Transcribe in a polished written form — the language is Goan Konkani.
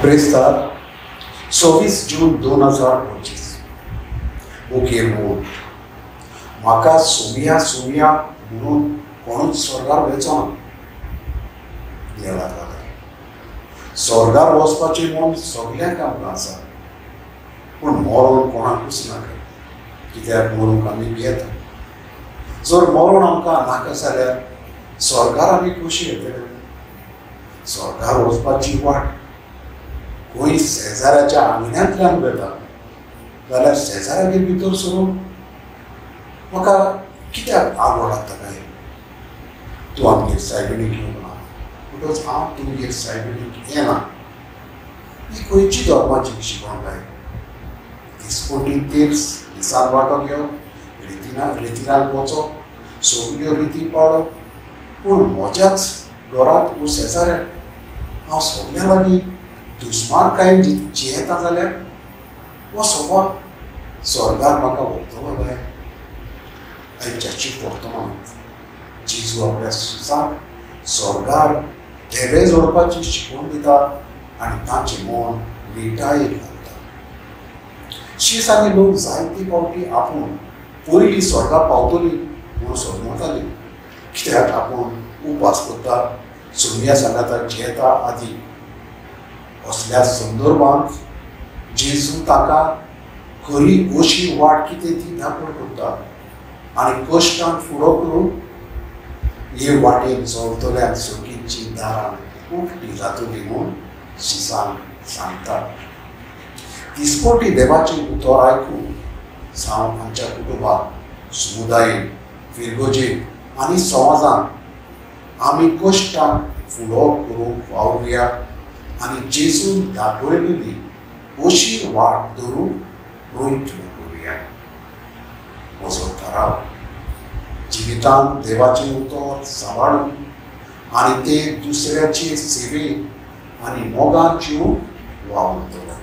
ब्रेस्तार 26 जून 2025 मुखेल मोड म्हाका सोमिया सोमिया म्हणून कोणूच स्वर्गार वचो ना. देवाक लागून स्वर्गार वचपाचें मन सगल्यांक आमकां आसा, पूण मरण कोणाकूच नाका, कित्याक मरूंक आमी भियेता. जर मरण आमकां नाका जाल्यार स्वर्गार आमी कशी येतले? स्वर्गार वचपाची वाट खंय शेजाऱ्याच्या आंगण्यांतल्यान वता जाल्यार शेजाऱ्यागेर भितर सरून म्हाका कित्याक आवड लागता काय? तूं आमगेर सायबिणीक येवंक ना म्हणटकच हांव तुमगेर सायबिणीक येना, ही खंयची धर्माची शिकवण काय? दिसपटी तेर्स दिसान वांटो घेवप, रेतिराक वचप, सगल्यो रिती पाळप, पूण म्हज्याच घरांत वो शेजाऱ्याक हांव सगल्यां लागीं दुस्मानकायेन जियेता जाल्यार हो स्वभाव स्वर्गार म्हाका व्हरतलो काय? आयच्या वर्तमानांत जेजू आपल्या शिसांक स्वर्गार देवे जोडपाची शिकवण दिता आनी तांचें मन निटायेक लागता. शीस आनी लोक जायते फावटी आपूण पयलीं स्वर्गार पावतली म्हणून समजताली, कित्याक आपूण उपास करता, सोम्या सांगाता जियेता आदी. असल्या संदर्भांत जेजू ताका खरी अशी वाट कितें ती दाखोवण करता आनी कश्टान फुडो करून हे वाटेन चलतल्यांक सुखीची दारां उकती जातली म्हूण शिसांक सांगता. दिसपटी देवाचें उतर आयकून सावन आमच्या कुटुंबात, समुदायेन, फिरगोजेक आनी समाजान आमी कश्टान फुडो करूंक वावरुया आनी जेजून दाखयलेली अशी वाट धरून प्रयत्न करुया. म्हजो थाराव जिवितांत देवाचें उतर सांबाळून आनी ते दुसऱ्याचे सेवेन आनी मोगान जिवूंक वावुरतलो.